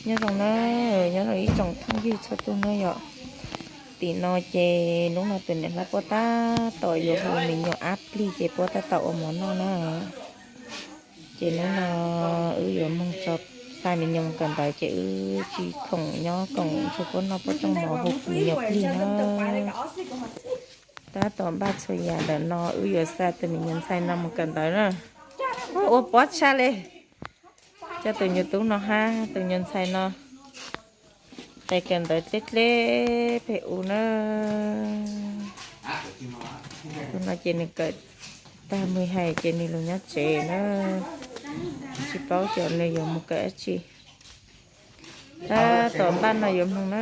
Nyob zoo na, nyob zoo ib tsoom phooj ywg txhua tus na yom. Tim no ces hnub no tus niam hlob Puab tab tom yuav hu me nyuam ab plig ces Puab tab tom ua mov noj na. Ces hnub no wb yuav moog tso xa me nyuam kawm ntawv ces wb tsis khoom nyob koom nrug Puab noj Puab tsooj mov hu me nyuam plig na. Tab tom npaj txhua yam ntawm no wb yuav xa tus me nyuam ntxhais no mus kawm ntawv na. Ua pob tshaj li. Coj tus nyuag tub no hab tus nyuag ntxhais no tes kawm ntawv dleb dleb pem u na. Tus no ces nws kawm tag mus hais ces nws lug nyob tsev na. Tsis paub xyov nws yuav mus kawm dab tsi. Tab tom npaj no yuav moog na,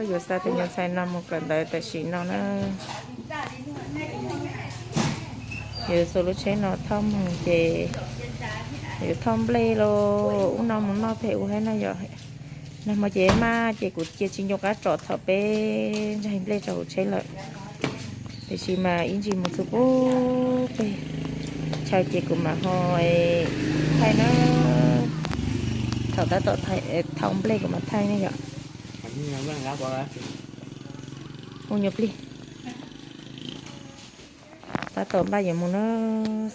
yuav xa tus nyuag ntxhais no mus kawm ntawv tam sim no na. Yuav xuas lub tsheb no thauj moog ces yuav thauj nplej los ub no mus noj pem u hab na yom. Nag hmo ces maj ces kuv cia tsis nco qab tsom thaum peb ntsaig nplej rau hauv tsheb lawm. Tiam sis mas ib ntsis mus txug pub peg chaw ces kuv mam ho thaij na. Thaum tab tom thauj nplej kuv mam thaij ne yom. Hu nyuag plig. Tab tom npaj yuav mus na,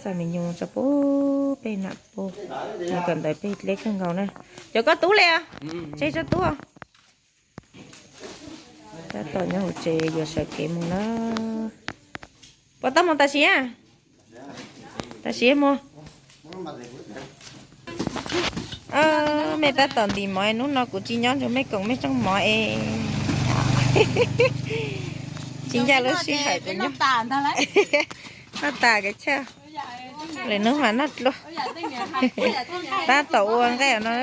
xa me nyuam tso pub peg nam pug, mus kawm ntawv peg dleb kawg nkaus na. Cov koj tub li os, tseg tso tub. Tab tom nyob hauv tsev yuav sawv kev mus na. Puas tau mus tam sim? Tam sim mus. Mej tab tom ntim mov, hnub no kuv tsis nyob nrug mej koom mej tsooj mov es. Tsis ncaj lub sij hawm kuv nyob. Noj tas kawg chawj. Lwm hnub mas noj dlua. Tab tom ua nqaij no,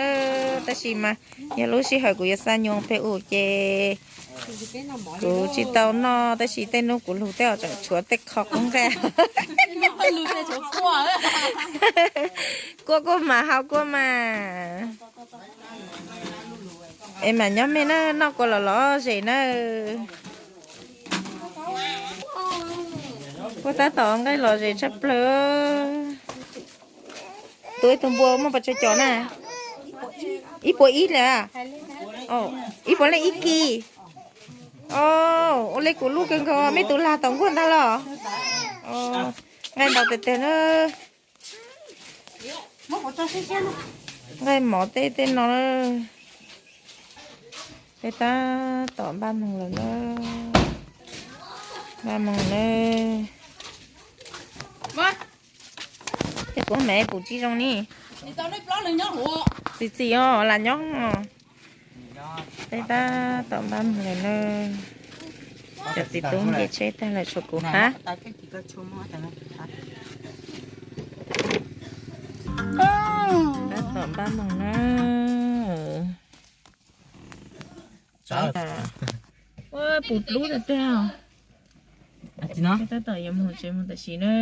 tab sis mas yog lub sij hawm kuv yuav xa nyuam peg u ces kuv tsis tau noj, tab sis tej hnub kuv lug tej os tseem tshuav tej qho qub nqaij. Kuaj kuaj mas haus kuaj mas. Es mas nyob mej na, noj kuaj los lom zem na. Kuaj tab tom nqaij lom zem tshaj plawg. Tus ib tug npua muaj pes tsawg cov na? Ib puas ib lawm. Ib puas leej ib kis. Ua le kuv lub kawg nkaus, mej tus lag tom nkuaj ntag los? Nqaij ntau tiag tiag na. Nqaij mov tej tej no. Peb tab tom npaj moog lawm na. Npaj moog na. Tej kuv mam pum tsis zoo ni. Txi txiv os, lam nyob. Peb tab tom npaj moog lawm na. Cov txiv tub nce tsheb tag lawm tshuav kuv hab. Tab tom npaj moog na. Ua pum dlub tiag tiag. Tab tom yuav moog tsev moog tam sim na.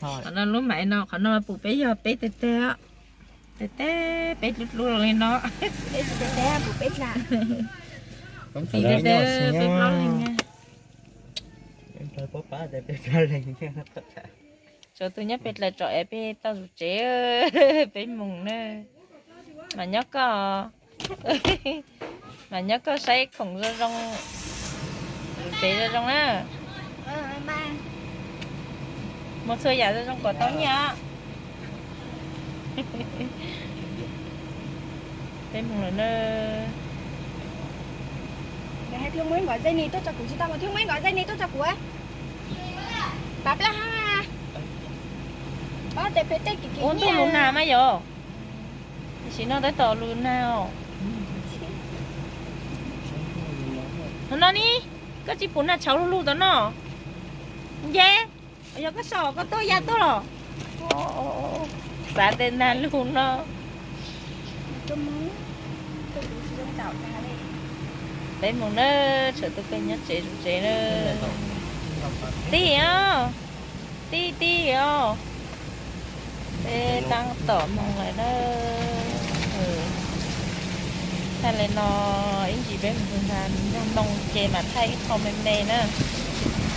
Qhov no lub mam no, qhov no pum peb yog peb teg teg, teg teg peb dlub dlub li no. Pum peb teg, peb plaub leeg. Tshuav tus nyob pem dlaim tsom es peb tau zuj tsev, peb moog na. Mas nyob koj, mas nyob koj saib khoom zoo zoo, zuj tsev zoo zoo na. Muag txhua yam zoo zoo kom tau nyiaj. Peb moog lawm na. Thiab muaj ib nkaus dej ni tuaj tso kuv, tsis tau mas thiab muaj ib nkaus dej ni tuaj tso kuv. Pab plab hab. Pab tes pem tej kim kim ua ntuj lug nag mas yog. Tam sim no tab tom lug nag os. Hnub no ni, koj tsis pum nag tshauv lug lug tom no? Nce, yog koj so koj tuaj ya tuaj los? Xav tes nag lug no. Peb moog na, tshuav tus peb nyob tsev zuj tsev na. Tij os, tij tij os. Peb tab tom moog lawm na. Thaij li no, ib ntsis peb mus nrug nag nyob noo ces mam thaij ib qho me me na.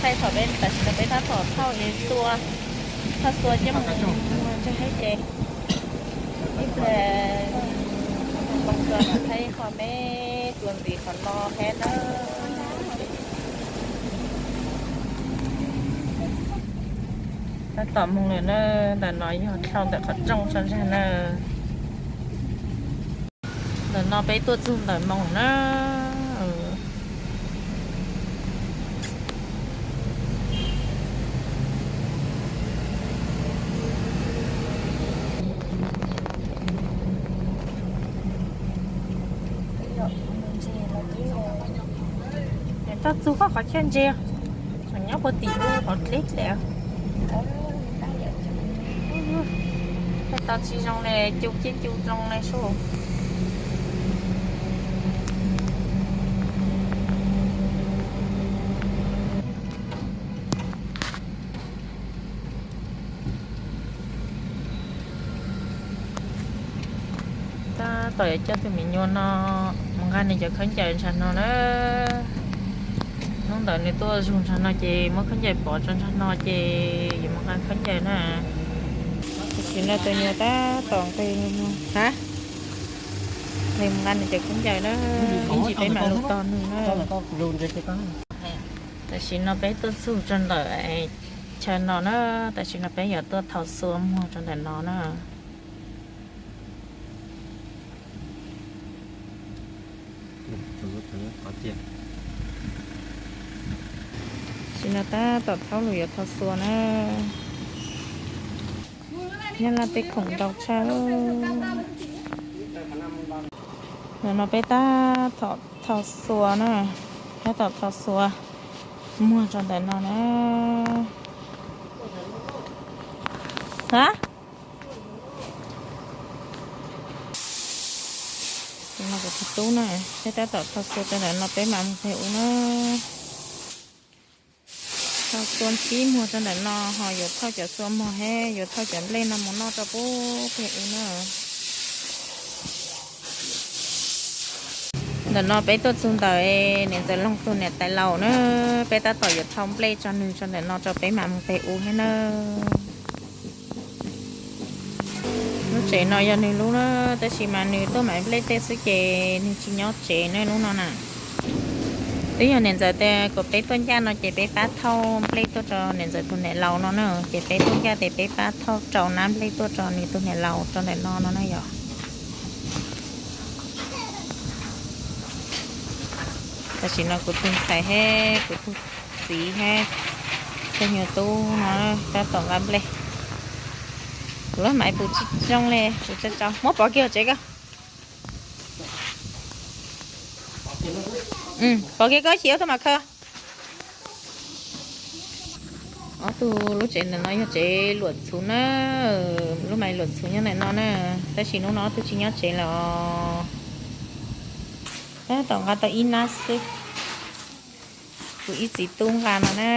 Thaij thaum peb tam sim no peb tab tom thauj xua, thauj xua coj mus muag ntsaig hab ces ib pliag moog ko Thaij qhov me tua ntxiv qhov no thiab na. Tab tom moog lawm na, ntawm no yog dhau ntawm qhov rooj tso ntag na. Ntawm no peb tuaj txug ntawm moos na. Tau txug koj qhov chaw ntses, tseem nyob puag tim lub qhov dleb dlej. Tau tsis zoo li, cu kiag cu zoo li sub. Tab tom yuav coj tus me nyuam no mus nqa nws cov khaub ncaws ntsag no na. Hnub ntawd nws tuaj zug ntsag no ces muab khaub ncaws pov tso ntsag no ces yuav mus nqa khaub ncaws na. Tam sim no tus nyuam tab tom nqis, ha, nqis mus nqa nws cov khaub ncaws na, ib ntsis peb mam lug tos nws na. Tam sim no peb tuaj txug rau ntawm chaw no na, tam sim no peb yuav tuaj thau xua muag rau ntawm no na. Tam sim no tab tom thaub lug yuav thau xua na. Nyob Laj tej khoom ntau tshaj. Ntawm no peb tab tom thau xua na, tab tom thau xua muag rau ntawm no na. Ha, no kuv tus tub na, peb tab tom thau xua rau ntawm no peb mam mus pem ub na. Thau xua ntsib muag rau ntawm no ho yuav thauj cov xua mog thiab yuav thauj cov nplej no mus noj rau pub pem ub na. Ntawm no peb tuaj txug ntawm niam ntxawm Loog tus niam tais laus na, peb tab tom yuav thau nplej tso nws rau ntawm no rau peb mam mus pem ub thiab na. Lub tsev no yog nws lub na, tab sis mas nws tuaj mam nplej tej xwb ces nws tsis nyob tsev na lub no na. Twb yog niam ntxawm tias kom peb tuaj ncaj no ces peb pab thauj nplej tuaj rau niam ntxawm tus niam laus no na, ces peb tuaj ncaj ces peb pab thauj rau nab nplej tuaj rau nws tus niam laus rau ntawm no no na yog. Tam sim no kuv tus ntxhais thiab kuv tus txiv thiab tus nyuag tub no tab tom nqa nplej. Kuv lub maiv pum tsis zoo li, kuv tsa tsau muab pov kiag tsev ko. Pov kiag ko, chim ob tug mam khaws. Ob tug lub tsev ntawm no yog tsev luam txhuv na, lub maiv luam txhuv nyob ntawm no na, tab sis hnub no ob tug tsis nyob tsev lawm os. Tab tom nqa tau ib nab xwb, kuv ib txiv tub nqa no na.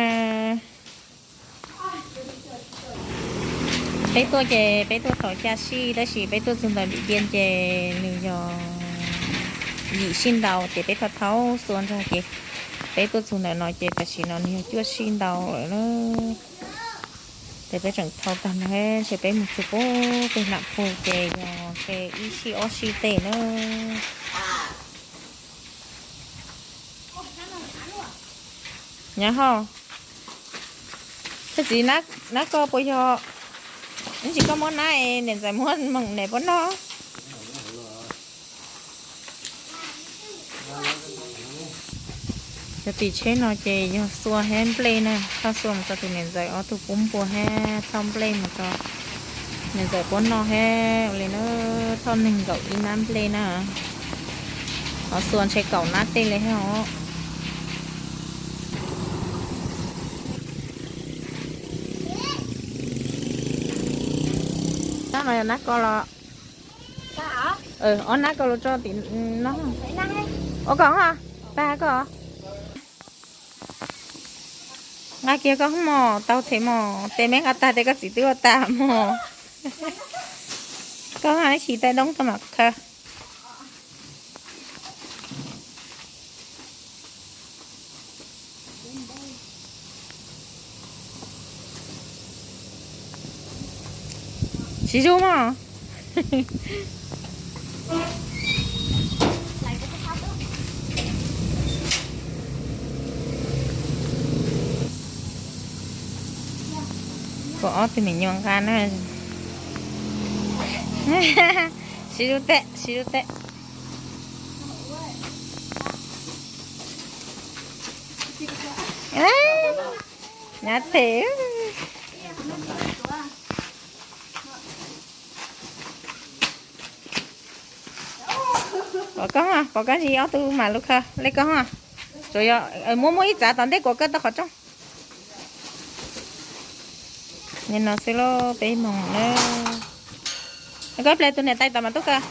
Peb tuaj ces peb tuaj tom xya sij, tab sis peb tuaj txug ntawm Vim Diej ces nws yog yim sij ntau ces peb thau thau xua nrog ces peb tuaj txug ntawm no ces tam sim no nws yog cuaj sij ntau lawm na. Ces peb tseem thau tag nrho, ntshe peb mus txug pem Nam Pug ces yog ntshe ib sij ob sij tej na. Nyob hauv, thawj txiv, nab koj puas yog? Ib ntsis koj muab nab es niam ntxawm muab moog niam puab noj. Cov tim tsheb no ces yog xua thiab nplej na, thauj xua mus rau tus niam ntxawm ob tug pub npua thiab thauj nplej mus rau niam ntxawm puab noj thiab ua li na, thauj neeg nkaum ib nab nplej na. Ho xua ntshe kaum nab tej li thiab os. Nab no yog nab koj los? Ob nab koj los tso tim no. Ua koj, tag koj. Nqa kiag koj mog, tau them mog, tej me nqa tag tej koj txiv twb ua tag mog. Koj nqa ib chim taij doob koj mam khaws. Tsis zoo mog. Pom ob tug me nyuam nqa na. Siv lub teg, siv lub teg. Nyav them. Pom koj, pom koj tsis ob tug mam lug khaws le koj. Tsuas yog muab muab ib txav tom ntej kuas koj tau qhov rooj. Nim no xwb lauj, peb moog na. Koj ple tus niam tais tom mas tub kawg.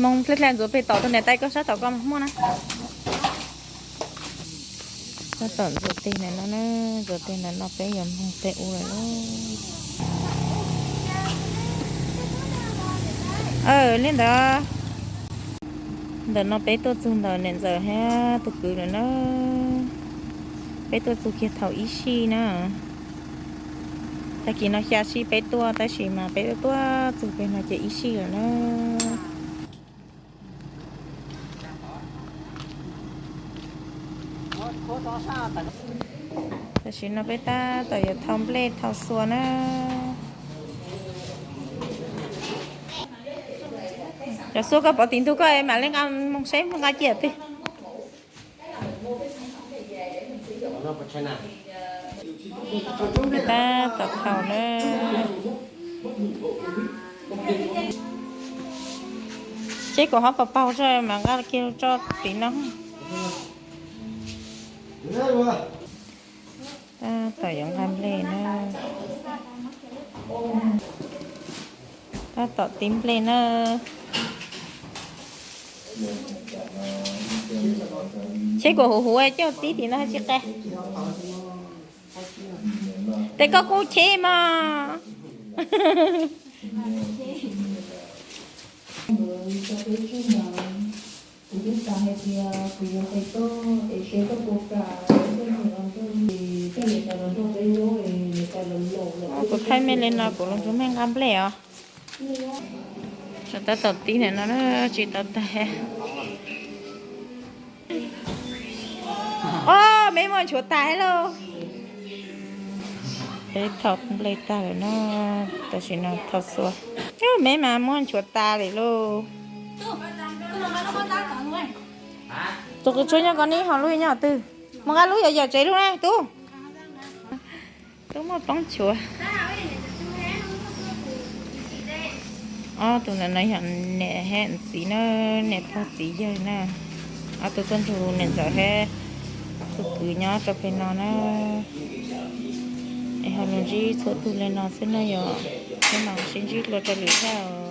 Moog ple ple ntxuav peg tom tus niam tais koj sab tom koj muaj na. Tab tom ntxuav teg ntawm no na, ntxuav teg ntawm no peb yuav moog peb ua lawm lauj. Aw, li ntawd. Ntawm no peb tuaj txug ntawm niam ntxawm hab tug kwv lawm na. Peb tuaj txug kiag thaum ib sij na. Tag kis no xya sij peb tuaj tab sis mas peb tuaj txug peg no ces ib sij lawm na. Tam sim no peb tab tom yuav thau nplej thau xua na. Cov xua koj pov tim ntug koj mam le nqa moog saib moog nqa cia twg. Peb tab tom thau na. Seb kuv ho paug paug tso mas nqa kiag tso tim no. Tab tom yuav nqa nplej na. Tab tom tib nplej na. Seb kuv huv huv coj tib tim no tsis qe. Tes koj kuj cheb mog. Kuv thaij mej li no kuv lug ntsug mej nqa nplej os. Tab tom tib ntawm no tsis tau tag. Ob, meb muaj nchuav tas lauj. Peb thau nplej tag lawm na, tam sim no thau xua. Meb mas muaj nchuav tas lawm lauj. Tus qws tshuaj nyob ko neb ho lub nyob twg? Mus nqa lub yam yam tsev lub na tub. Tub muaj poob nchuav. Ob tug ntawm no yog niam hab txiv na, niam pog txiv yawg na. Ob tug tuaj nrug niam ntxawm hab tug kwv nyob rau peg no na. Es ho lug ntsib txhua tug le no xwb na yom. Neb mam sib ntsib dlua rau lwm zaj.